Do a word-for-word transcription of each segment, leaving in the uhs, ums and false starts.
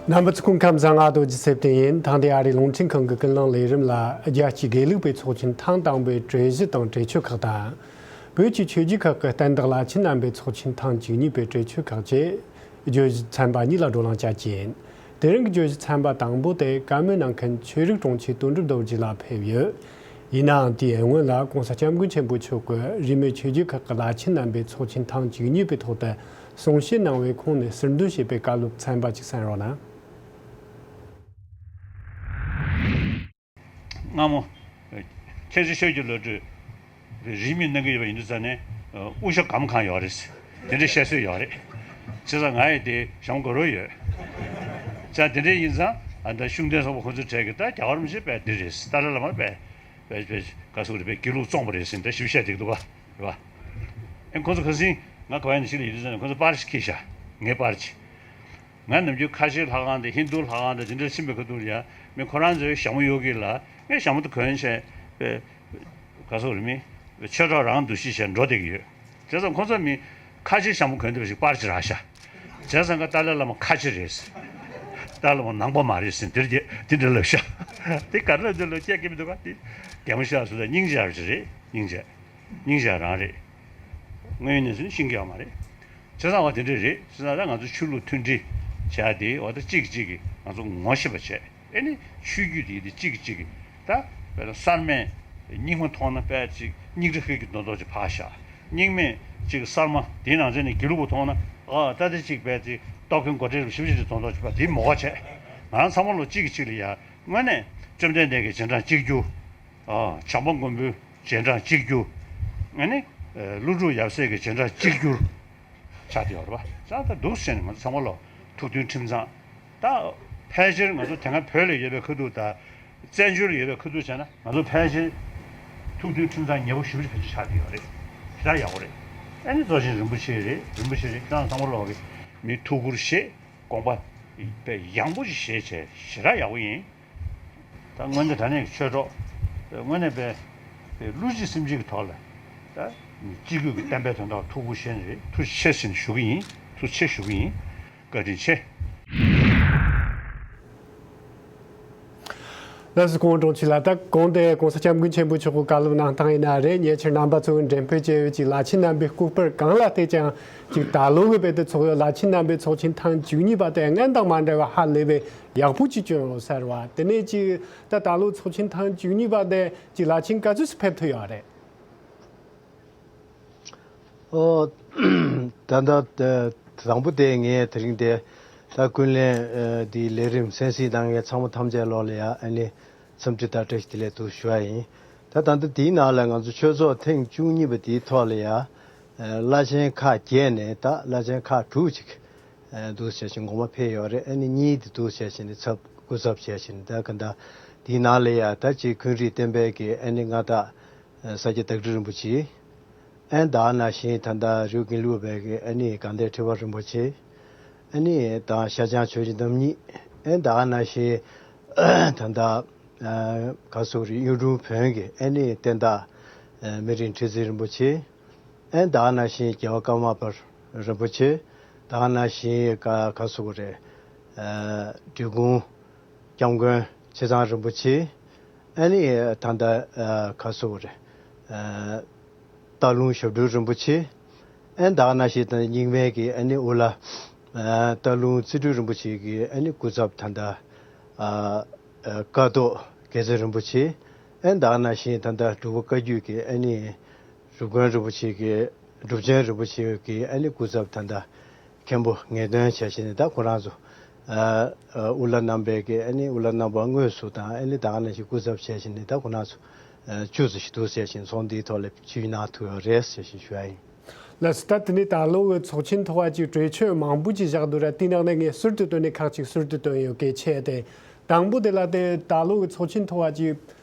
རྣམ་པ་ཚོ་སྐུ་ཁམས་བཟང་། ང་རྡོ་རྗེ་ཚེ་བརྟན་ཡིན། ཐེངས་འདིའི་ཨ་རིའི་རླུང་འཕྲིན་ཁང་གི་ཀུན་གླེང་ལས་རིམ་ལ། རྒྱལ་སྤྱིའི་དགེ་ལུགས་པའི་ཚོགས་ཆེན་ཐེངས་དང་པོའི་གྲོས་གཞི་དང་གྲོས་ཆོད་ཁག་དང་། བོད་ཀྱི་ཆོས་བརྒྱུད་ཁག་གི་བསྟན་བདག་བླ་ཆེན་རྣམ་པའི་ཚོགས་ཆེན་ཐེངས་བཅུ་གཉིས་པའི་གྲོས་ཆོད་ཁག་བཅས་བརྗོད་གཞི་ཚན་པ་གཉིས་ལ་བགྲོ་གླེང་བྱ་རྒྱུ་ཡིན། དེ་རིང་གི་བརྗོད་གཞི་ཚན་པ་དང་པོ་དེ་བཀའ་མོལ་གནང་མཁན་ཆོས་རིག་དྲུང་ཆེ་དོན་གྲུབ་རྡོ་རྗེ་ལགས་ཕེབས་ཡོད། ཡིན་ནའང་དེའི་སྔོན་ལ་༸གོང་ས་༸སྐྱབས་མགོན་ཆེན་པོ་མཆོག་གིས་རིས་མེད་ཆོས་བརྒྱུད་ཁག་གི་བླ་ཆེན་རྣམ་པའི་ཚོགས་ཆེན་ཐེངས་བཅུ་གཉིས་པའི་ཐོག་ཏུ་གསུང་བཤད་གནང་བའི་ཁུངས་ནས་ཟུར་འདོན་བྱས་པའི་བཀའ་སློབ་ཚན་པ་གཅིག་གསན་རོགས་གནང་། སྔ་མོ། མཁྱེན་བརྩེ་ཆོས་ཀྱི་བློ་གྲོས། རིས་མེད་གནང་གི་ཡོད་པ་ཡིན་དུས་ཙང་ནས། དབུ་ཞྭ་སྒམ་གང་ཡོད་རེད། དེ་འདྲའི་བཤད་སྲོལ་ཡོད་རེད། བྱས་ཙང་ང་ཡི་དེ་ཞྭ་མོ་དགའ་རབ་ཡོད། ཙང་དེ་འདྲ་ཡིན་ཙང་ཨ་ད་ཤུགས་ལྡན་སོགས་པ་ཁོ་ཚོའི་གྲས་ཀྱི་ད་རྒྱ་གར་མི་ཆེ་པས་འདི་རེད། ཏཱ་ལའི་བླ་མ་པས་པས་པས་ག་སུ་རེད་པས་དགེ་ལུགས་བཙོངས་པ་རེད་ཟེར་ད་ཞིབ་བཤད་འདེགས་འདུག་ག་རེད་པ། ཨེ་ཁོ་ཚོ་ཁ་སང་ང་ག་བ་ཡིན་ཞིག་ལ་ཡིན་དུས་ཙང་ནས་ཁོ་ཚོ་པར་ཞིག་ཁྱེར་ཤག་ངའི་པར་ཅིག་ང་ནམ་རྒྱུན་ཁ་ཆེའི་ལྷ་ཁང་དང་ཧིན་རྡུའི་ལྷ་ཁང་དང་དེ་འདྲར་ཕྱིན་པའི་ཁ་ཐུག་ལ་ཡ་མི་ཁོ་རང་ཚོའི་ཞྭ་མོ་གཡོག་གི་ལ་ངས་ཞྭ་མོ་དེ་གོན་བྱས་པའི་ག་སོག་རེད་མི་ཆོས་གྲོགས་རང་འདུ་ཤེས་བྱས་འགྲོ་བསྡད་ཀྱི་ཡོད། བྱས་ཙང་ཁོ་ཚོ་མི་ཁ་ཆེའི་ཞྭ་མོ་གོན་བསྡད་པ་ཞིག་པར་ཅིག་རག་ཤག་བྱས་ཙང་ཀ་ཏཱ་ལའི་བླ་མ་ཁ་ཆེ་རེད། ཏཱ་ལའི་བླ་མ་ནང་པ་མ་རེད་ཟེར་དེར་རྒྱས་དེ་འདྲ་ལབ་ཤག་དེ་ག་རེ་ལབ་འདི་ལོ་སྐྱེ་གི་མི་འདུག་ག་དེ་རྒྱ་མོ་ཤག་སུ་ད་སྙིང་རྗེ་ཡག་ཅིག་རེད། སྙིང་རྗེ། སྙིང་རྗེ་རང་རེད། དངོས་ཡོད་གནས་ཚུལ་ནི་ཤེས་ཀྱི་ཡོད་མ་རེད། བྱས་ཙང་བ་དེ་འདྲ་རེད། བྱས་ཙང་ད་ང་ཚོ་ཆོས་ལུགས་མཐུན་སྒྲིལ་བྱ་དེ་འོ་ད་གཅིག་གིས་གཅིག་གིས་ང་ཚོ་ངོ་ཤེས་པ་བྱས། ཨེ་ནི་ཆོས་བརྒྱུད་དེ་དེ་གཅིག་གིས་གཅིག་གིས་ད་བས་ན་གསར་མས་རྙིང་མ་མཐོང་ན་བས་ཅིག་རྙིང་རིགས་ཧེ་གི་མདོག་མདོག་ཅིག་ཕར་བཞག་རྙིང་མས་ཅིག་གསར་མ་དེའི་ནང་ཚན་ནས་དགེ་ལུགས་པ་མཐོང་ན་ཨ་ད་དེ་ཅིག་བས་ཅིག་སྟོབས་ཁེངས་མགོ་བྲེགས་རུ་ཞིབ་ཞིབ་ཅིག་མདོག་མདོག་ཅིག་ཕར་དེ་མོ་ག་བྱས། ང་རང་ཚང་མ་ལོ་གཅིག་གིས་གཅིག་ལ་ཡ་དངོས་གནས་བཅོམ་ལྡན་འདས་ཀྱི་རྗེས་འབྲང་གཅིག་གྱུར། ཨ་བྱམས་པ་མགོན་པོའི་རྗེས་འབྲང་གཅིག་གྱུར། ཨ་ནི། ཨ་ཀླུ་སྒྲུབ་ཡབ་སྲས་ཀྱི་རྗེས་འབྲང་གཅིག་གྱུར། ཆགས་བསྡད་ཡོད་རེད་པ། ཙང་ད་འདུག་སེ་བྱས་ནས་ང་ཚོ་ཚང་མ་ལོ་ཐུགས་མཐུན་ཁྲིམས་གཙང་། ད་ཕལ་ཆེར་ང་ཚོ་དེ་སྔ་བོད་ལ་ཡོད་པའི་ཁ་ཐུག་དང་། བཙན་བྱོལ་ལ་ཡོད་པའི་ཁ་ཐུག་བྱས་ན་ང་ཚོ་ཕལ་ཆེར་ཐུགས་མཐུན་ཁྲིམས་གཙང་ཉེ་པོ་ཞེ་པོ་ཅིག་ཕལ་ཆེར་ཆགས་བསྡད་ཡོད་རེད། ཞེ་དྲག་ཡག་པོ་རེད། ཨ་ནི་རྫོགས་ཆེན་རིན་པོ་ཆེ་རེད། རིན་པོ་ཆེ་རེད། ཁྱེད་རང་ཚང་མ་ལོག་གི་མི་ཐུགས་ཁུར་བཞེས། དགོངས་པ་དཔེ་ཡངས་པོ་ཞིག་བཞེས་བྱས་ཞེ་དྲག་ཡག་པོ་ཡིན། ད་དངོས་གནས་དྲང་གནས་ཀྱི་ཆོས་གྲོགས། དངོས་གནས་པའི་པའི་བསླུ་བྱེད་སེམས་ཅན་གྱི་ཐོག་ལ་ད་གཅིག་གྱུར་གྱི་བསྟན་པའི་དོན་དག་ཐུགས་ཁུར་བཞེས་ནས་རེད། ཐུགས་རྗེ་ཆེ་ཟེར་ནས་ཞུ་གི་ཡིན། ཐུགས་རྗེ་ཆེ་ཞུ་གི་ཡིན། བཀའ་དྲིན་ཆེ། ལགས་སོ། གོང་དྲུང་ཆེ་ལགས། ད་གོང་དེ་༸གོང་ས་༸སྐྱབས་མགོན་ཆེན་པོ་མཆོག་གི་བཀའ་སློབ་གནང་སྟངས་ཡིན་ན་རེད། ཉེ་ཆར་རྣམ་པ་ཚོས་འགྲེམས་སྤེལ་བྱས་ཡོད་ཀྱི་བླ་ཆེན་རྣམ་པའི་སྐུ་པར་གང་ལ་བལྟས་ཀྱང་ཅིག་ད་ལོ་གི་བོད་དུ་ཚོགས་ཡོད་བླ་ཆེན་རྣམ་པའི་ཚོགས་ཆེན་ཐེངས་བཅུ་གཉིས་པ་དེ་སྔན་དང་མ་འདྲ་བ་ཧ་ལས་པའི་ཡག་པོ་ཅིག་བྱུང་ཡོད་ཟེར་བ་དེ་ནས་ཅིག་ད་ད་ལོ་ཚོགས་ཆེན་ཐེངས་བཅུ་གཉིས་པ་དེ་ཅིག་བླ་ཆེན་ག་ཚོད་ཅིག་ཕེབས་ཐུབ་ཡོད་རེད། ཨོ། ད་ལྟ་དང་པོ་དེ་ངས་དེ་རིང་དེ་ད་ཀུན་གླེང་ཨ་འདིའི་ལས་རིམ་གསན་གཟིགས་གནང་མཁན་ཚང་མ་ཐམས་ཅད་ལོག་ལ་ཡ་ཨ་ནི་འཚམས་འདྲི་དང་བཀྲ་ཤིས་བདེ་ལེགས་འདུག་ཞུ་བ་ཡིན། ད་ད་ལྟ་དེའི་ནང་ལ་ང་ཚོ་ཆོས་ཚོགས་ཐེངས་བཅུ་གཉིས་པ་དེའི་ཐོག་ལ་ཡ་ཨ་བླ་ཆེན་ཁག་བརྒྱད་ནས་ད་བླ་ཆེན་ཁག་དྲུག་ཅིག་ཨ་འདུག་བྱས་ཤིང་ངོ་མ་ཕེབས་ཡོད་རེད། ཨ་ནི་གཉིས་དེ་འདུག་བྱས་ཤིང་ནི་ཚབ་སྐུ་ཚབ་བྱས་ཤིང་ནི་ད་ག་འདྲ་དེའི་ནང་ལ་ཡ་ད་ཅིག་ཀུན་རིག་བསྟན་པའི་གི་ཨ་ནི་མངའ་བདག་ས་སྐྱ་བདག་ཁྲི་རིན་པོ་ཆེ། ཨན་ད་ནང་བཞིན་ད་ལྟ་རི་བོ་དགེ་ལུགས་པའི་གི་ཨ་ནི་དགའ་ལྡན་ཁྲི་པ་རིན་པོ་ཆེ། ཨ་ནི་དང་ཤར་བྱང་ཆོས་ཀྱི་རྣམ་གཉིས། ཨན་ད་ནང་བཞིན་ད་ལྟ་ག་སོག་རི་གཡུང་དྲུང་བོན་གྱི་ཨ་ནི་བསྟན་བདག་མི་རིང་ཁྲི་འཛིན་རིན་པོ་ཆེ། ཨན་ད་ནང་བཞིན་རྒྱལ་བ་ཀརྨ་པ་རིན་པོ་ཆེ། ད་ནང་བཞིན་ག་ག་སོག་རེད། འབྲི་གུང་སྐྱབས་མགོན་ཆེ་ཚང་རིན་པོ་ཆེ། ཨ་ནི་ད་ལྟ་ག་སོག་རེད། སྟག་ལུང་ཞབས་དྲུང་རིན་པོ་ཆེ། ཨ་ནི་ད་ག་ནང་བཞིན་ད་རྙིང་མའི་གི་ཨ་ནི་དབུ་བླ་སྟག་ལུང་རྩེ་སྤྲུལ་རིན་པོ་ཆེ་གི་ཨ་ནི་སྐུ་ཚབ་ད་ལྟ་ཀ་ཐོག་དགེ་ཚེ་རིན་པོ་ཆེ། ཨ་ནི་ད་ག་ནང་བཞིན་ད་ལྟ་འབྲུག་པ་བཀའ་བརྒྱུད་ཀྱི་ཨ་ནི་རུ་དགོན་རིན་པོ་ཆེ་གི་སྒྲུབ་ཆེན་རིན་པོ་ཆེ་གི་ཨ་ནི་སྐུ་ཚབ་ད་ལྟ་མཁན་པོ་ངེས་དོན་བྱས་བཞིན་ནི་ད་ཁོ་རང་ཚོ་ཨ་ཨ་དབུ་བླ་རྣམ་པའི་གི་ཨ་ནི་དབུ་བླ་རྣམ་པ་དངོས་སུ་དང་ཨ་ནི་ད་ག་ནང་བཞིན་སྐུ་ཚབ་བྱས་བཞིན་ནི་ད་ཁོ་རང་ཚོ་ཨ་བཅུ་ཙམ་ཞིག་འདུག་ཟེར་བཞིན་ཚོགས་འདུའི་ཐོག་ལ་ཞུགས་གནང་ཐུབ་ཡོད་རེད་ཟེར་བཞིན་ཞུ་ཡ་ཡིན། ལགས་སོ། ད་དེ་ནས་ད་ལོ་གི་ཚོགས་ཆེན་ཐོག་བ་ཅིག་གྲོས་ཆོད་མང་པོ་ཅིག་བཞག་འདུག་ར། དེའི་ནང་ནས་ངས་ཟུར་དུ་བཏོན་ནས་ཁག་ཅིག་ཟུར་དུ་བཏོན་ཡོད། གལ་ཆེ་དེ་དང་པོ་དེ་ལ་དེ་ད་ལོ་གི་ཚོགས་ཆེན་ཐོག་བ་ཅིག་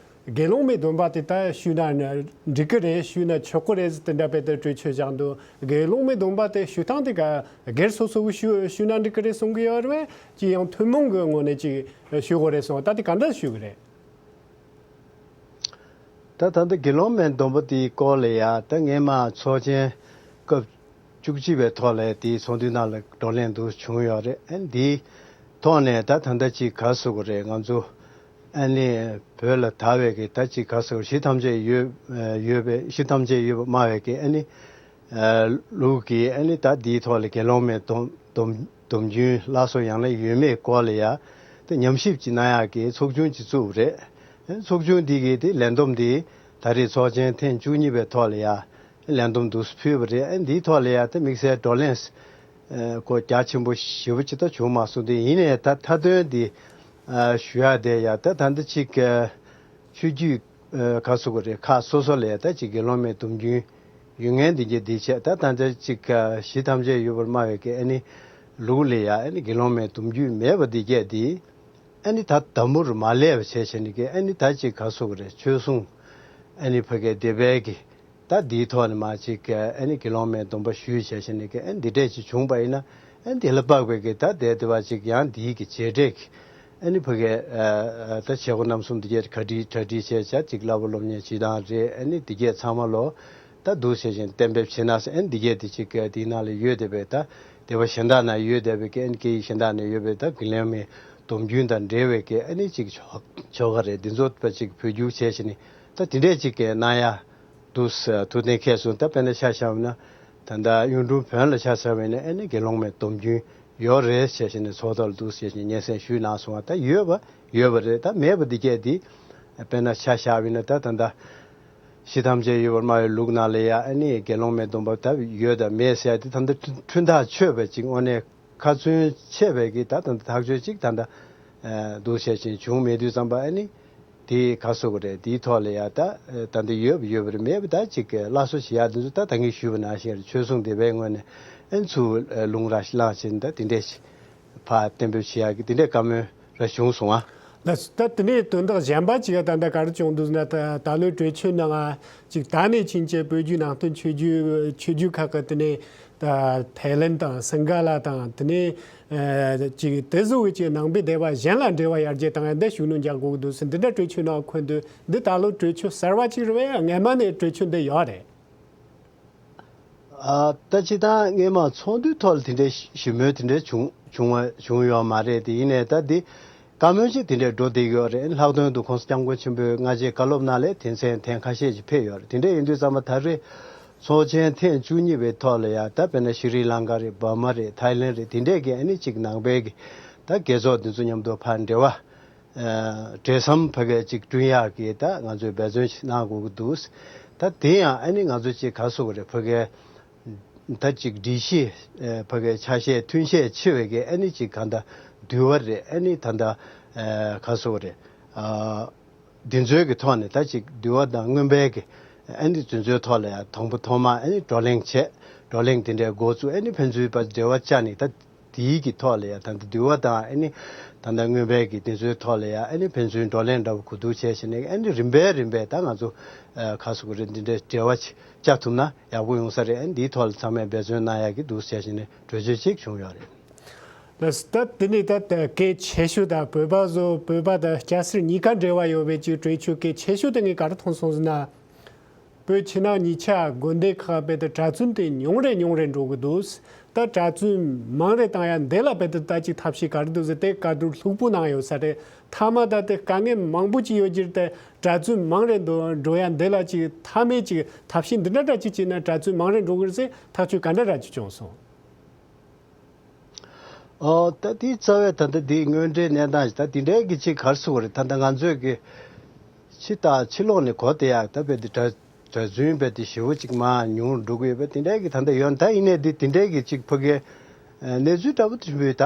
དགེ་སློང་མའི་སྡོམ་པ་དེ་ད་ཞུས་ན་འགྲིག་གི་རེད། ཞུས་ན་ཆོག་གི་རེད་ཟེར་དེ་འདྲ་བས་ད་གྲོས་ཆོད་བཞག་འདུག་དགེ་སློང་མའི་སྡོམ་པ་དེ་ཞུ་སྟངས་དེ་ག་སྒེར་སོ་སོ་གི་ཞུ་ཞུས་ན་འགྲིག་གི་རེད་གསུང་གི་ཡོད་རེད། ཅི་ཡང་ཐུན་མོང་གི་ངོས་ནས་ཅིག་ཞུ་དགོས་རེད་གསུང་། ད་དེ་ག་འདྲ་ཞུ་གི་རེད། ད་ད་ལྟ་དགེ་སློང་མའི་སྡོམ་པ་དེའི་སྐོར་ལ་ཡ་ད་ངས་མ་ཚོགས་ཆེན་སྐབས་བཅུ་གཅིག་པའི་ཐོག་ལ་དེའི་ཚོགས་འདུའི་ནང་ལ་བགྲོ་གླེང་འདུག་བྱུང་ཡོད་རེད། ཨ་འདི་ ཐོག་ནས་ད་ད་ལྟ་ཅིག་ག་ཟེར་དགོས་རེད། ང་ཚོ་ཨ་ནི་བོད་ལ་དར་བའི་གི་ད་ཅིག་ག་ཟེར་དགོས། གཞི་ཐམས་ཅད་ཡོད་ཡོད་པའི་གཞི་ཐམས་ཅད་ཡོད་པར་སྨྲ་བའི་གི་ཨ་ནི་ལུགས་ཀྱི་ཨ་ནི་ད་འདིའི་ཐོག་ལ་དགེ་སློང་མའི་སྡོམ་སྡོམ་སྡོམ་རྒྱུན་ལ་སོགས་ཡང་ན་ཡོད་མེད་སྐོར་ལ་ཡ་ད་ཉམས་ཞིབ་ཅིག་གནང་ཡག་གི་ཚོགས་ཆུང་ཅིག་བཙུགས་པ་རེད། ཚོགས་ཆུང་འདི་གི་དེ་ལས་བསྡོམས་འདི་ད་རེས་ཚོགས་ཆེན་ཐེངས་བཅུ་གཉིས་པའི་ཐོག་ལ་ཡ་ལས་བསྡོམས་འདུག་ཕུལ་བ་རེད། ཨ་འདིའི་ཐོག་ལ་ཡ་ད་དམིགས་བསལ་བགྲོ་གླེང་ཨ་ཁོ་རྒྱ་ཆེན་པོ་ཞེ་པོ་ཅིག་ད་བྱུང་མ་སོང་། དེ་ཡིན་ནའི་ད་མཐའ་དོན་འདི་ཨ་ཞུ་ཡག་དེ་ཡ་ད་ད་ལྟ་ཅིག་ཨ་ཆོས་བརྒྱུད་ཨ་ག་ཟེར་དགོས་རེད། ཁག་སོ་སོ་ལ་ཡ་ད་ཅིག་དགེ་སློང་མའི་སྡོམ་རྒྱུན་ཡོད་མཁན་འདི་གའི་འདི་བྱས། ད་ད་ལྟ་ཅིག་ཨ་གཞི་ཐམས་ཅད་ཡོད་པར་སྨྲ་བའི་གི་ཨ་ནི་ལུགས་ལ་ཡ་ཨ་ནི་དགེ་སློང་མའི་སྡོམ་རྒྱུན་མེད་པ་འདི་གའི་འདི་ཨ་ནི་ད་དམ་པོར་མ་སླེབས་པ་བྱས་བྱས་ནས་གི་ཨ་ནི་ད་ཅིག་ག་ཟེར་དགོས་རེད། ཆོས་སྲུང་ཨ་ནི་ཕ་གའི་སྡེ་པའི་གི་ད་འདིའི་ཐོག་ནས་མར་ཅིག་ཨ་ནི་དགེ་སློང་མའི་སྡོམ་པ་ཞུས་བྱས་བྱས་ནས་གི་ཨ་ནི་འདི་འདྲས་ཅིག་བྱུང་པ་ཡིན་ན། ཨ་ནི་དེ་ལ་དཔག་པའི་གི་ད་དེ་དེ་བ་ཅིག་ཡང་འདིའི་གི་རྗེས་འབྲས་ཀྱི་ཨ་ནི་ཕ་གའི་ཨ་ད་བྱེད་སྒོ་རྣམ་གསུམ་འདི་གའི་གྲ་སྒྲིག་གྲ་སྒྲིག་བྱས་བྱས་ཅིག་བསླབ་པ་སློབ་གཉེར་བྱེད་སྟངས་རེད། ཨ་ནི་འདི་གའི་ཚང་མ་ལོ་ད་འདུག་བྱས་བྱས་གཏན་འབེབས་བྱེད་ན་ཟེར། ཨ་ནི་འདི་གའི་དེ་ཅིག་གི་དེའི་ནང་ལ་ཡོད་བསྡད་པའི་ད་སྡེ་པ་གཞན་དག་ན་ཡོད་བསྡད་པའི་གི་ཨ་ནི་སྐད་ཡིག་གཞན་དག་ན་ཡོད་པའི་ད་དགེ་སློང་མའི་སྡོམ་རྒྱུན་དང་འབྲེལ་བའི་གི་ཨ་ནི་ཅིག་ཆོ་ཆོ་ག་རེད། འདི་ཚོ་ད་ཅིག་བོད་བསྒྱུར་བྱས་བྱས་ནས་ད་དེ་འདྲས་ཅིག་གི་གནང་ཡ་འདུག་ཟེར། ཐུགས་གཏན་འཁེལ་སོང་། ད་དཔེར་ན་ཆ་བཞག་པ་ན་ད་ལྟ་གཡུང་དྲུང་བོན་ལ་ཆ་བཞག་པ་ཡིན་ན་ཨ་ནི་དགེ་སློང་མའི་སྡོམ་རྒྱུན་ཡོད་རེད་བྱས་བྱས་ནས་ཚོགས་ཐོག་ལ་འདུག་བྱས་བྱས་སྙན་སེང་ཞུས་གནང་སོང་བ། ད་ཡོད་པ་ཡོད་པ་རེད། ད་མེད་པ་འདི་གས་འདི་དཔེར་ན་ཆ་བཞག་པ་ཡིན་ན་ད་ད་ལྟ་གཞི་ཐམས་ཅད་ཡོད་པར་སྨྲ་བའི་ལུགས་ནང་ལ་ཡ་ཨ་ནི་དགེ་སློང་མའི་སྡོམ་པ་ད་ཡོད་དང་མེད་ཟེར་ཡ་དེ་ད་ལྟ་འཁྲུན་ཐག་ཆོད་པ་ཅིག་དངོས་གནས་ཁ་ཚོན་ཆད་པའི་གི་ད་ད་ལྟ་ཐག་གཅོད་ཅིག་ད་ལྟ་འདུག་བྱས་བྱས་བྱུང་མེད་དུས་ཙམ་པ་ཨ་ནི་དེ་ག་ཟེར་དགོས་རེད། དེའི་ཐོག་ལ་ཡ་ད་ད་ལྟ་ཡོད་པ་ཡོད་པ་རེད། མེད་པ་ད་ཅིག་སླར་གསོ་བྱེད་ཡ་དེ་ཚོ་ད་ད་ངས་ཞུས་པ་ནང་བཞིན་རེད། ཆོས་སྲུང་སྡེ་པའི་ངོས་ནས་ཨ་ནི་ཚུར་ལུང་ར་ཞིག་བླངས་བྱས་ནས་ད་དེ་འདྲས་ཕར་གཏན་འབེབས་བྱེད་ཡག་གི་དེ་འདྲའི་བཀའ་མོལ་ར་བྱུང་སོང་ཨ། ད་ད་དེ་ནས་དོན་དག་གཞན་པ་ཅིག་ད་ལྟ་ག་རེ་བྱུང་འདུག་ཟེར་ན། ད་ད་ལོའི་གྲོས་ཆོད་ནང་ཅིག་ད་ནས་ཕྱིན་ཆད་བོད་བརྒྱུད་ནང་བསྟན་ཆོས་བརྒྱུད་ཆོས་བརྒྱུད་ཁག་གི་དེ་ནས་ད་ཐའི་ལན་དང་སིང་ག་ལ་དང་དེ་ནས་ཨ་ཅིག་དེ་བཟོ་བའི་ཅིག་ནང་པའི་སྡེ་བ་གཞན་ལ་འབྲེལ་བ་ཡར་རྒྱས་བཏང་ཡ་འདི་ཤུགས་སྣོན་རྒྱག་དགོས་ཀྱི་འདུག་ཟེར། འདི་འདྲ་གྲོས་ཆོད་ནང་འཁོད་འདུག། འདི་ད་ལོ་གྲོས་ཆོད་གསར་བ་ཅིག་རེད་པས། སྔན་མ་ནས་གྲོས་ཆོད་འདི་ཡོད་རེད། ཨ་ད་སྤྱིར་བཏང་སྔས་མ་ཚོགས་འདུའི་ཐོག་ལ་དེ་འདྲའི་ཞི་མོལ་དེ་འདྲའི་བྱུང་བྱུང་བ་བྱུང་ཡོད་མ་རེད། དེ་ཡིན་ནའི་ད་འདི་བཀའ་མོལ་ཅིག་དེ་འདྲའི་འགྲོ་བསྡད་ཡོད་རེད། ལྷག་དོན་དུ་༸གོང་ས་༸སྐྱབས་མགོན་ཆེན་པོས་སྔ་རྗེས་བཀའ་སློབ་གནང་ལས་དེ་མཚན་ཐེངས་ཁ་ཤས་ཅིག་ཕེབས་ཡོད་རེད། དེ་འདྲ་ཡིན་དུས་ཙམ་པ་ད་རེས་ཚོགས་ཆེན་ཐེངས་བཅུ་གཉིས་པའི་ཐོག་ལ་ཡ་ད་དཔེར་ན་ཤི་རི་ལང་ཀ་རེད། འབར་མ་རེད། ཐའི་ལན་རེད། དེ་འདྲས་ཀྱི་ཨ་ནི་ཅིག་ནང་པའི་གི་ད་དགེ་ཚོགས་འདི་ཚོ་མཉམ་དུ་ཕར་འབྲེལ་བ་ཨ་འབྲེལ་ཟམ་ཕ་གི་ཅིག་བསྐྲུན་ཡག་གི་ད་ང་ཚོས་འབད་བརྩོན་ཞིག་གནང་དགོས་ཀྱི་འདུག། ད་དེ་ཡང་ཨ་ནི་ང་ཚོ་ཅིག་ག་ཟེར་དགོས་རེད། ཕ་གི་ད་ཅིག་སྒྲིག་གཞི་ཨ་ཕ་གི་ཆ་ཤས་མཐུན་ཤས་ཆེ་བའི་གི་ཨ་ནི་ཅིག་གང་ལྟར་འདུལ་བ་རེད། ཨ་ནི་ད་ལྟ་ཨ་ག་ཟེར་དགོས་རེད། ཨ་འདི་ཚོའི་གི་ཐོག་ནས་ད་ཅིག་འདུལ་བ་དང་མངོན་པའི་གི་ཨ་ནི་འདི་ཚོའི་ཐོག་ལ་ཡང་དང་པོ་ཐོག་མ་ཨ་ནི་བགྲོ་གླེང་བྱས། བགྲོ་གླེང་དེ་འདྲའི་འགོ་བཙུགས། ཨ་ནི་ཕན་ཚུན་བར་འབྲེལ་བ་བཅའ་ནས་ད་དེའི་གི་ཐོག་ལ་ཡང་ད་ལྟ་འདུལ་བ་དང་ཨ་ནི་ད་ལྟ་མངོན་པའི་གི་དེ་ཚོའི་ཐོག་ལ་ཡང་ཨ་ནི་ཕན་ཚུན་བགྲོ་གླེང་འདྲ་བོ་གོ་བསྡུར་བྱས་བྱས་ནས་ཨ་ནི་རིམ་པས་རིམ་པས་ད་ང་ཚོ་ཨ་ག་ཟེར་དགོས་རེད། འདི་འདྲའི་འབྲེལ་བ་ཅིག་བཅའ་ཐུབ་ན་ཡག་པོ་ཡོང་ས་རེད། ཨ་ནི་འདིའི་ཐོག་ལ་ཚང་མས་འབད་བརྩོན་གནང་ཡག་གི་འདུག་བྱས་བྱས་ནས་གྲོས་ཆོད་ཅིག་བྱུང་ཡོད་རེད། ལགས་སོ། ད་དེ་ནས་ད་ལྟ་གལ་ཆེ་ཤོས་ད་བོད་པ་བཟོ་བོད་པ་དང་སྐྱ་སེར་གཉིས་ཀ་འབྲེལ་བ་ཡོད་པའི་ཅིག་གྲོས་ཆོད་གལ་ཆེ་ཤོས་དེ་ངས་ག་རེ་མཐོང་སོང་ཟེར་ན། བོད་ཕྱི་ནང་གཉིས་ཆ་དགོན་སྡེ་ཁག་དཔེ་དེ་གྲྭ་བཙུན་དེ་ཉུང་རེ་ཉུང་རེ་འགྲོ་གི་འདུག། ད་གྲྭ་བཙུན་མང་རེ་བཏང་ཡ་འདི་ལ་དཔེ་དེ་ད་ཅིག་ཐབས་ཤེས་ག་རེ་འདུག་ཟེར་དེ་བཀའ་བསྡུར་ལྷུག་པོ་གནང་ཡོད་ས་རེད། མཐའ་མ་ད་དེ་དཀའ་ངལ་མང་པོ་ཅིག་ཡོད་རྒྱུ་རེད། དེ་གྲྭ་བཙུན་མང་རེ་འགྲོ་འགྲོ་ཡ་འདི་ལ་ཅིག་མཐའ་མའི་ཅིག་ཐབས་ཤེས་འདི་འདྲ་འདྲ་ཅིག་བྱས་ན་གྲྭ་བཙུན་མང་རེ་འགྲོ་གི་རེད་ཟེར་ཐག་གཅོད་ག་འདྲ་འདྲ་ཅིག་བྱུང་སོང་། ཨོ་ད་དེའི་རྩ་བའི་ད་ལྟ་དེའི་དངོས་འབྲེལ་གནས་སྟངས་ད་དེ་འདྲའི་གི་ཅིག་ག་རེ་ཟེར་དགོས་རེད། ད་ལྟ་ང་ཚོས་གི་ཕྱི་ལྟ་ཕྱི་ལོགས་ནས་གོ་བདེ་ཡག་ད་དཔེ་དེ་གྲྭ་གྲྭ་བཙུན་དཔེ་དེ་ཞེ་པོ་ཅིག་མར་ཉུང་རུ་འགྲོ་གི་ཡོད་པ་དེ་འདྲའི་གི་ད་ལྟ་ཡོད། ད་ཡིན་ནའི་དེ་དེ་འདྲའི་གི་ཅིག་ཕ་གི་གནས་ཚུལ་འདྲ་པོ་དེ་ད་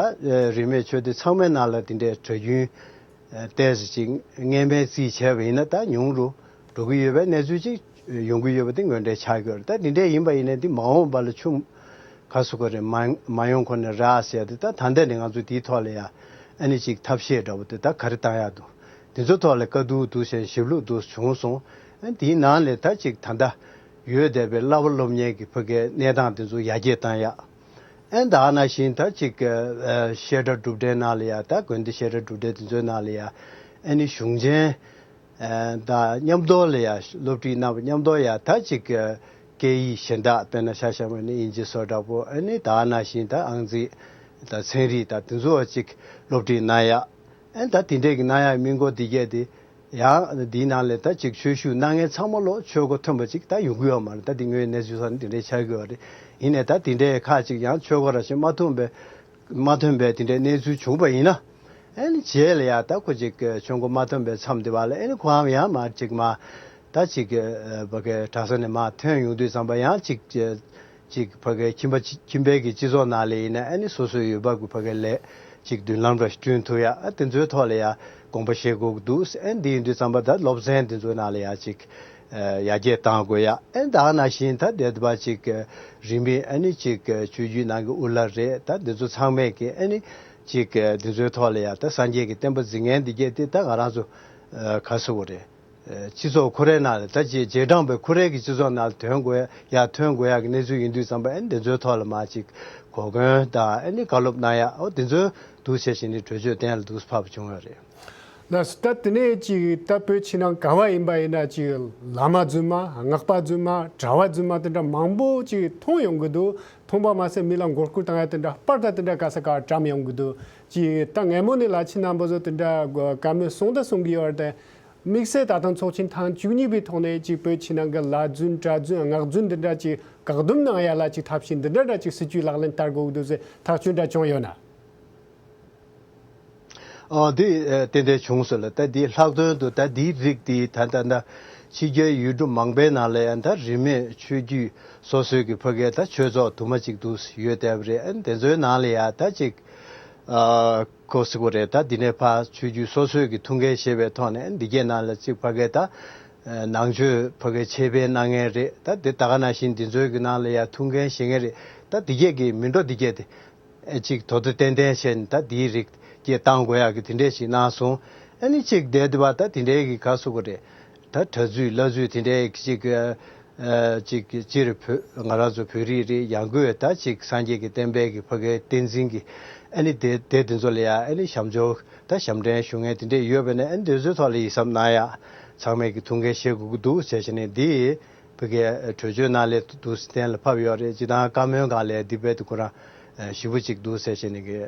རིས་མེད་ཆོས་སྡེ་ཚང་མའི་ནང་ལ་དེ་འདྲའི་གྲྭ་རྒྱུན་ཏོག་ཙམ་ཅིག་སྔོན་མའི་རྩིས་བྱས་པ་ཡིན་ན་ད་ཉུང་རུ་འགྲོ་གི་ཡོད་པའི་གནས་ཚུལ་ཅིག་ཡོང་གི་ཡོད་པ་དེ་དངོས་འབྲེལ་ཆགས་ཀྱི་ཡོད་རེད། ད་དེ་འདྲ་ཡིན་པ་ཡིན་ན་དེ་མ་འོངས་པ་ལ་ཆུང་ག་ཟེར་དགོས་རེད། མ་མ་ཡོང་ཁོ་ནས་རག་ཟེར་ཡ་དེ་ད་ད་ལྟ་ནས་ང་ཚོ་དེའི་ཐོག་ལ་ཡ་ཨ་ནི་ཅིག་ཐབས་ཤེས་འདྲ་པོ་དེ་ད་ག་རེ་བཏང་ཡག་འདུག། དེ་ཚོ་ཐོག་ལ་བཀའ་བསྡུར་འདུག་ཟེར་ཞིབ་ལྷུག་འདུག་བྱུང་སོང་། ཨ་དེའི་ནང་ལས་ད་ཅིག་ད་ལྟ་ཡོད་བསྡད་པའི་བསླབ་པ་སློབ་གཉེར་གྱི་ཕ་གའི་གནས་སྟངས་དེ་ཚོ་ཡར་རྒྱས་བཏང་ཡག། ཨ་ད་ནང་བཞིན་ད་ཅིག་ཨ་བཤད་གྲྭ་སྒྲུབ་གྲྭའི་ནང་ལ་ཡ་ད་དགོན་སྡེ་བཤད་གྲྭ་སྒྲུབ་གྲྭ་དེ་ཚོའི་ནང་ལ་ཡ་ཨ་ནི་གཞུང་ཆེན་ཨ་དང་མཉམ་དུ་ལ་ཡ་སློབ་ཁྲིད་གནང་བ་མཉམ་དུ་ཡ་ད་ཅིག་ཨ་སྐད་ཡིག་གཞན་དག་དཔེར་ན་ཆ་བཞག་པ་ཡིན་ན་དབྱིན་ཇི་བཟོ་འདྲ་པོ། ཨ་ནི་ད་ནང་བཞིན་ད་ཨང་རྩིས་ ད་ཚན་རིག་དང་དེ་ཚོ་ཅིག་སློབ་ཁྲིད་གནང་ཡ། ཨེ་ད་དེ་འདྲས་ཀྱི་གནང་ཡ་མི་མགོ་དེ་གས་དེ་ཡང་དེའི་ནང་ལས་ད་ཅིག་ཆོས་ཞུགས་གནང་མཁན་ཚང་མ་ལོ་ཆོས་སྒོ་ཐོན་པ་ཅིག་ད་ཡོང་གི་ཡོད་མ་རེད། ད་དེ་སྔོན་གནས་ཚུལ་ས་ནས་དེ་འདྲས་ཆགས་ཀྱི་ཡོད་རེད། ཡིན་ནའི་ད་དེ་འདྲས་ཁག་ཅིག་ཡང་ཆོས་སྒོ་ར་ཞིག་མ་ཐོན་པའི་མ་ཐོན་པའི་དེ་འདྲའི་གནས་ཚུལ་བྱུང་བ་ཡིན་ན། ཨ་ནི་རྗེས་ལ་ཡ་ད་ཁོ་ཅིག་ཆོས་མགོ་མ་ཐོན་པའི་མཚམས་དེ་བ་ལ་ཨ་ནི་ཁོའང་ཡང་མར་ཅིག་མ་ད་ཅིག་ཨ་ཕ་གའི་གྲྭ་ས་ནས་མར་ཐོན་ཡོང་དུས་ཙམ་པ་ཡང་ཅིག་ཅིག་ཕ་གའི་ཁྱིམ་པ་ཁྱིམ་པའི་གི་སྤྱི་ཚོགས་ནང་ལ་ཡིན་ན་ཨ་ནི་སོ་སོའི་འོས་བབ་ཀྱི་ཕ་གའི་ལས་ཅིག་མདུན་ལམ་ར་བསྐྲུན་ཐུབ་ཡ། ཨ་དེ་ཚོའི་ཐོག་ལ་ཡ་དགོངས་པ་བཞེས་དགོས་ཀྱི་འདུག་ཨ་འདི་ཡིན་དུས་ཙམ་པ་ད་སློབ་ཚན་དེ་ཚོའི་ནང་ལ་ཡ་ཅིག་ཡར་རྒྱས་གཏང་དགོས་ཡ། ཨེ་ད་ག་ནང་བཞིན་ད་དེ་བ་ཅིག་རིས་མེད་ཨ་ནི་ཅིག་ཆོས་བརྒྱུད་ནང་གི་དབུ་བླ་རེད། ད་འདི་ཚོ་ཚང་མས་ཀྱི་ཨ་ནི་ཅིག་འདི་ཚོའི་ཐོག་ལ་ཡ་ད་སངས་རྒྱས་ཀྱི་བསྟན་པ་འཛིན་མཁན་འདི་གས་དེ་ད་ང་རང་ཚོ་ག་ཟེར་དགོས་རེད། སྤྱི་ཚོགས་ཁོ་རའི་ནང་ལ་ད་ཅིག་རྗེས་འབྲང་པའི་ཁོ་རའི་གི་སྤྱི་ཚོགས་ནང་ལ་ཐོན་དགོས་ཡ་ཐོན་དགོས་ཡ་གི་གནས་ཚུལ་ཡིན་དུས་ཙམ་པ་ཨ་ནི་འདི་ཚོའི་ཐོག་ལ་མ་ཅིག་གོ་སྐོན་དང་ཨ་ནི་བཀའ་སློབ་གནང་ཡ་འོ་འདི་ཚོའི་འདུག་བྱས་བྱས་ནས་གྲོས་ཆོད་གཏན་ལ་འདུག་ཕབ་བྱུང་ཡོད་རེད། ལགས་སོ། ད་དེ་ནས་ཅིག་ད་བོད་ཕྱི་ནང་ག་བ་ཡིན་པ་ཡིན་ན་ཅིག་བླ་མ་རྫུན་མ་སྔགས་པ་རྫུན་མ་གྲྭ་བ་རྫུན་མ་དེ་འདྲ་མང་པོ་ཅིག་མཐོང་ཡོང་གི་འདུག་མཐོང་པ་མ་ཟད་མི་ལ་མགོ་སྐོར་བཏང་ཡ་དེ་འདྲ་པར་ད་དེ་འདྲ་ག་ས་ག་བཀྲམ་ཡོང་གི་འདུག་ཅིག་ད་སྔ་མོ་ནས་བླ་ཆེན་རྣམ་པ་ཚོ་དེ་འདྲ་བཀའ་མོལ་གསུངས་ད་གསུང་གི་ཡོད་རེད་དེ། དམིགས་བསལ་ད་ཐེངས་ཚོགས་ཆེན་ཐེངས་བཅུ་གཉིས་པའི་ཐོག་ནས་ཅིག་བོད་ཕྱི་ནང་གི་བླ་རྫུན་གྲྭ་རྫུན་སྔགས་རྫུན་འདི་འདྲ་ཅིག་བཀག་སྡོམ་གནང་ཡ་ལ་ཅིག་ཐབས་ཤེས་འདི་འདྲ་འདྲ་ཅིག་སྲིད་ཇུས་ལག་ལེན་བསྟར་དགོས་ཀྱི་འདུག་ཟེར་ཐག་གཅོད་འདྲ་བྱུང་ཡོད་ན། ཨོ་འདི་ཏན་ཏན་བྱུང་སོང་ལ། ད་འདི་ལྷག་དོན་དུ་ད་འདིའི་རིགས་འདི་ད་ལྟ་ད་ཕྱི་རྒྱལ་ཡུལ་གྲུ་མང་པའི་ནང་ལ་ཡང་ད་རིས་མེད་ཆོས་བརྒྱུད་སོ་སོའི་གི་ཕ་གའི་ད་ཆོས་ཚོགས་དུ་མ་ཅིག་འདུག་ཡོད་བསྡད་པ་རེད། ཨ་དེ་ཚོའི་ནང་ལ་ཡང་ད་ཅིག་ཨ་ཁོ་སི་ཁོ་རེད། ད་འདི་ནས་ཕར་ཆོས་བརྒྱུད་སོ་སོའི་གི་ཐུགས་འགན་བཞེས་པའི་ཐོག་ནས་འདི་གའི་ནང་ལ་ཅིག་ཕ་གའི་ད་ནང་ཆོས་ཕ་གའི་ཆེད་ཕེབས་གནང་མཁན་རེད། ད་འདི་ད་ག་ནང་བཞིན་འདི་ཚོའི་གི་ནང་ལ་ཡང་ཐུགས་འགན་བཞེས་མཁན་རེད། ད་འདི་གས་གི་མི་འགྲོ་འདི་གས་དེ། ཨེ་གཅིག་དོ་དོ་ཏན་ཏན་བྱས་ནས་ད་དེའི་རིགས་སྐྱེ་བཏང་དགོས་ཡག་གི་དེ་འདྲས་ཞིག་གནང་སོང་། ཨ་ནི་གཅིག་བསྡད་དུས་བ་ད་དེ་འདྲས་ཀྱི་ག་སུ་གོ་རེད། ད་གྲྭ་རྫུས་བླ་རྫུས་དེ་འདྲས་གཅིག་ཨ་གཅིག་སྤྱིར་བོད་ང་རང་ཚོ་བོད་རིགས་རེད། ཡང་སྒོས་ད་གཅིག་སངས་རྒྱས་ཀྱི་བསྟན་པའི་གི་ཕ་གའི་བསྟན་འཛིན་གྱི་ཨ་ནི་དེ་དེ་དེ་ཚོ་ལ་ཡ་ཨ་ནི་ཞབས་འབྱོར་ད་ཞབས་འདྲེན་ཞུ་མཁན་དེ་འདྲས་ཡོད་པ་ནས་ཨ་ནི་དེ་ཚོའི་ཐོག་ལ་ཡིད་བསམ་གནང་ཡ་ཚང་མས་ཀྱི་ཐུགས་འགན་བཞེས་དགོས་ཀྱི་འདུག་ཟེར་བྱས་ནས་འདི། ཕ་གའི་གྲོས་ཆོད་ནང་ལས་འདུག་གཏན་ལ་ཕབ་ཡོད་རེད། ཅི་ད་བཀའ་མོལ་སྒང་ལས་འདི་རྦད་དེ་ཁོ་རང་ཞིབ་པོ་ཅིག་འདུག་ཟེར་བྱས་ནས་ཀྱི་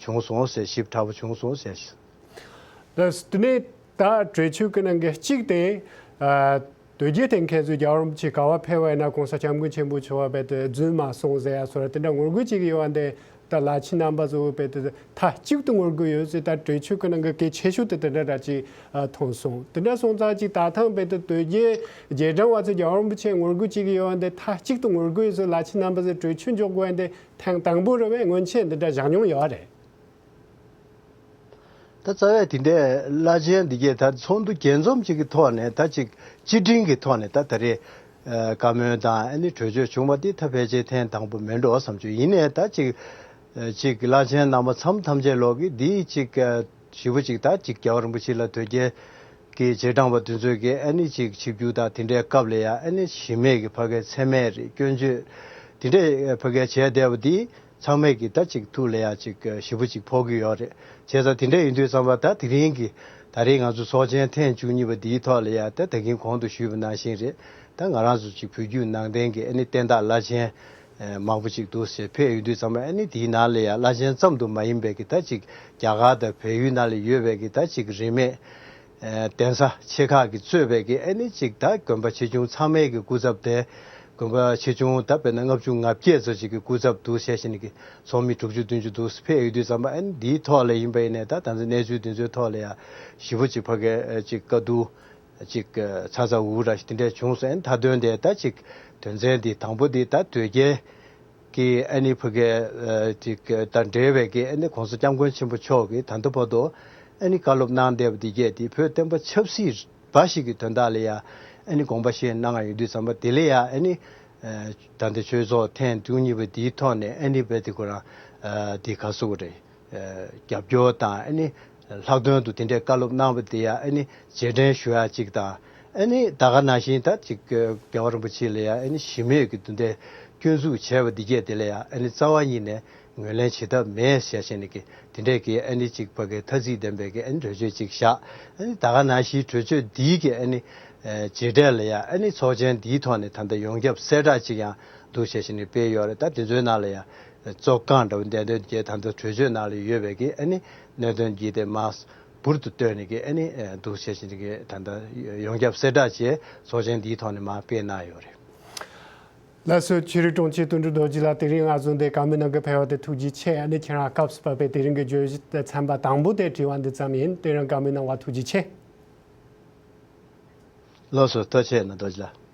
བྱུང་སོང་ཟེར། ཞིབ་ཕྲ་པོ་བྱུང་སོང་ཟེར། ལགས་དེ་ནས་ད་གྲོས་ཆོད་ཀྱི་ནང་གི་གཅིག་དེ། དོལ་རྒྱལ་དེ་མཁན་ཚོས་རྒྱལ་བ་རིན་པོ་ཆེ་ག་བ་ཕེབས་པ་ཡིན་ན་གོང་ས་སྐྱབས་མགོན་ཆེན་པོ་མཆོག་བ་རྦད་དེ་རྫུན་མ་གསུངས་ཟེར་ཡ་སོགས་དེ་འདྲ་ངོ་རྒོལ་བྱེད་ཀྱི་ཡོད་པ་འདི། ད་བླ་ཆེན་རྣམ་པ་ཚོ་བས་ཏེ་མཐའ་གཅིག་ཏུ་ངོ་རྒོལ་ཡོད་ཟེར། ད་གྲོས་ཆོད་ཀྱི་ནང་གི་གལ་ཆེ་ཤོས་དེ་དེ་འདྲ་འདྲ་ཅིག་མཐོང་སོང་། དེ་འདྲ་སོང་ཙང་ཅིག་ད་ཐེངས་བས་ཏེ་དོལ་རྒྱལ་རྗེས་འབྲང་བ་ཚོས་རྒྱལ་བ་རིན་པོ་ཆེ་ངོ་རྒོལ་བྱེད་ཀྱི་ཡོད་པ་འདི་མཐའ་གཅིག་ཏུ་ངོ་རྒོལ་ཡོད་ཟེར། བླ་ཆེན་རྣམ་པ་ཚོས་གྲོས་ཆོད་འཇོག་དགོས་པ་འདི་ཐེངས་དང་པོ་རེད་པས། སྔོན་ཆད་འདི་འདྲ་བཞག་མྱོང་ཡོད་རེད། ད་རྩ་བའི་དེ་འདྲའི་བླ་ཆེན་འདི་གས་ད་ཚོགས་འདུ་རྒྱས་འཛོམས་ཅིག་གི་ཐོག་ནས་ད་ཅིག་སྤྱི་འབྲེལ་གྱི་ཐོག་ནས་ད་ད་རེས་ཨ་བཀའ་མོལ་དང་ཨ་ནི་གྲོས་ཆོད་བྱུང་བ་འདི་ད་ཕལ་ཆེར་ཐེངས་དང་པོ་མིན་འགྲོ་བསམ་བྱུང་། ཡིན་ནའི་ད་ཅིག་ཨ་ཅིག་བླ་ཆེན་རྣམ་པ་མཚམས་ཐམས་ཅད་ལོག་གིས་འདི་ཅིག་ཨ་ཞེ་པོ་ཅིག་ད་ཅིག་རྒྱལ་བ་རིན་པོ་ཆེ་ལ་དོལ་རྒྱལ་གྱི་རྗེས་འབྲང་བ་དེ་ཚོས་ཀྱི་ཨ་ནི་ཅིག་ཆིབས་བསྒྱུར་དང་དེ་འདྲའི་སྐབས་ལ་ཡ་ཨ་ནི་གཞི་མེད་ཀྱི་ཕ་གའི་མཚན་སྨད་རེད། སྐྱོན་བརྗོད་དེ་འདྲའི་ཕ་གའི་བྱས་བསྡད་པ་འདི། ཚང་མས་ཀྱི་ད་ཅིག་ཐུགས་ལ་ཡ་ཅིག་ཞེ་པོ་ཅིག་ཕོག་གི་ཡོད་རེད། བྱས་ཙང་དེ་འདྲ་ཡིན་དུས་ཙམ་པ་ད་དེ་རིང་གི་ད་རེས་ང་ཚོ་ཚོགས་ཆེན་ཐེངས་བཅུ་གཉིས་པ་འདིའི་ཐོག་ལ་ཡ་ད་ད་གིན་གོང་དུ་ཞུས་པ་ནང་བཞིན་རེད། ད་ང་རང་ཚོ་ཅིག་བོད་བརྒྱུད་ནང་བསྟན་གྱི་ཨ་ནི་བསྟན་བདག་བླ་ཆེན་མང་པོ་ཅིག་འདུག་ཟེར་ཕེབས་ཡོང་དུས་ཙམ་པ་ཨ་ནི་དེའི་ནང་ལ་ཡ་བླ་ཆེན་ཙམ་དུ་མ་ཡིན་པའི་གི་ད་ཅིག་རྒྱ་གར་དང་བལ་ཡུལ་ནང་ལ་ཡོད་པའི་གི་ད་ཅིག་རིས་མེད། གདན་ས་ཆེ་ཁག་གིས་གཙོས་པའི་གི་ཨ་ནི་ཅིག་ད་དགོན་པ་ཆེ་ཆུང་ཚང་མའི་གི་སྐུ་ཚབ་དེ། དགོན་པ་ཆེ་ཆུང་ད་དཔེར་ན་ལྔ་བཅུ་ང་བརྒྱད་ཙམ་ཅིག་གི་སྐུ་ཚབ་འདུག་ཟེར་བཞིན་གི་ཚོགས་མི་དྲུག་ཅུ་བདུན་ཅུ་འདུག་ཕེབས་ཡོང་དུས་ཙམ་པ་ཨ་ནི་འདིའི་ཐོག་ལ་ཡིན་པ་ཡིན་ནའི་ད་ད་ཚོ་གནས་ཚུལ་འདི་ཚོའི་ཐོག་ལ་ཡ་ཞེ་པོ་ཅིག་ཕ་གི་ཅིག་དཀའ་སྡུག་ཅིག་ཚ་ཚ་འུར་འུར་ར་ཞིག་དེ་འདྲས་བྱུང་སོང་། ཨ་ནི་མཐའ་དོན་དེ་ད་ཅིག་དོན་ཚན་འདི་དང་པོ་འདི་ད་དོལ་རྒྱལ། གི་ཨ་ནི་ཕ་གི་ཨ་ཅིག་དང་འབྲེལ་བའི་གི་ཨ་ནི་གོང་ས་སྐྱབས་མགོན་ཆེན་པོ་མཆོག་གིས་ད་ལྟ་བར་དུ་ཨ་ནི་བཀའ་སློབ་གནང་བསྡད་པ་འདི་གས་དེ་བོད་བསྟན་པ་ཆབ་སྲིད་འབའ་ཞིག་གི་དོན་དག་ལ་ཡ་ཨ་ནི་དགོངས་པ་བཞེས་གནང་ཡོང་དུས་ཙམ་པ་དེ་ལ་ཡ་ཨ་ནི་ཨ་ད་ལྟ་ཆོས་ཚོགས་ཐེངས་བཅུ་གཉིས་པ་འདིའི་ཐོག་ནས་ཨ་ནི་རྦད་དེ་ཁོ་རང་ཨ་དེ་ག་ཟེར་དགོས་རེད། རྒྱབ་སྐྱོར་དང་ཨ་ནི་ལྷག་དོན་དུ་དེ་འདྲའི་བཀའ་སློབ་གནང་བ་དེ་ཡང་ཨ་ནི་རྗེས་དྲན་ཞུ་ཡ་གཅིག་དང་། ཨ་ནི་ད་ག་ནང་བཞིན་ད་ཅིག་རྒྱལ་བ་རིན་པོ་ཆེ་ལ་ཡང་ཨ་ནི་གཞི་མེད་ཀྱི་དེ་འདྲའི་སྐྱོན་འཛུགས་བྱས་པ་འདི་གས་དེ་ལ་ཡང་ཨ་ནི་རྩ་བ་ཉིད་ནས་ངོས་ལེན་བྱེད་ཐབས་མེད་ཟེར་བྱས་ནས་ཀྱི་དེ་འདྲའི་གི་ཨ་ནི་ཅིག་ཕ་གི་ཐ་ཚིག་ལྡན་པའི་གི་ཨ་ནི་གྲོས་ཆོད་ཅིག་བཞག་ཨ་ནི་ད་ག་ནང་བཞིན་གྲོས་ཆོད་འདིའི་གི་ཨ་ནི་རྗེས་དྲན་ལ་ཡང་ཨ་ནི་ཚོགས་ཆེན་འདིའི་ཐོག་ནས་ད་ལྟ་ཡོངས་ཁྱབ་གསལ་བསྒྲགས་ཅིག་ཡང་འདུག་བྱས་བྱས་ནས་སྤེལ་ཡོད་རེད། ད་དེ་ཚོའི་ནང་ལ་ཡང་ བཙོག་རྐང་འདྲ་བོ་འདི་འདྲ་གི་ད་ལྟ་གྲོས་ཆོད་ནང་ལ་ཡོད་པའི་གི་ཨ་ནི་གནད་དོན་གྱི་དེ་མར་འབུར་དུ་བཏོན་ནས་གི་ཨ་ནི་འདུག་བྱས་ཤིང་གི་ད་ལྟ་ཡོངས་ཁྱབ་གསལ་བསྒྲགས་བྱས་ཚོགས་ཆེན་འདིའི་ཐོག་ནས་མར་སྤེལ་གནང་ཡོད་རེད། ལགས་སོ། ཆོས་རིག་དྲུང་ཆེ་དོན་གྲུབ་རྡོ་རྗེ་ལགས་དེ་རིང་ང་ཚོ་འདིར་བཀའ་མོལ་གནང་གི་ཕེབས་པ་དེ་ཐུགས་རྗེ་ཆེ། ཨ་ནི་ཁྱེད་རང་སྐབས་སུ་བབས་པའི་དེ་རིང་གི་བརྗོད་གཞི་དེ་ཚན་པ་དང་པོ་དེ་དྲི་བ་འདི་ཙམ་ཡིན། དེ་རིང་བཀའ་མོལ་གནང་བ་ཐུགས་རྗེ་ཆེ། ལགས་སོ། ཐུགས་རྗེ་ཆེ་ན་རྡོ་རྗེ་ལགས།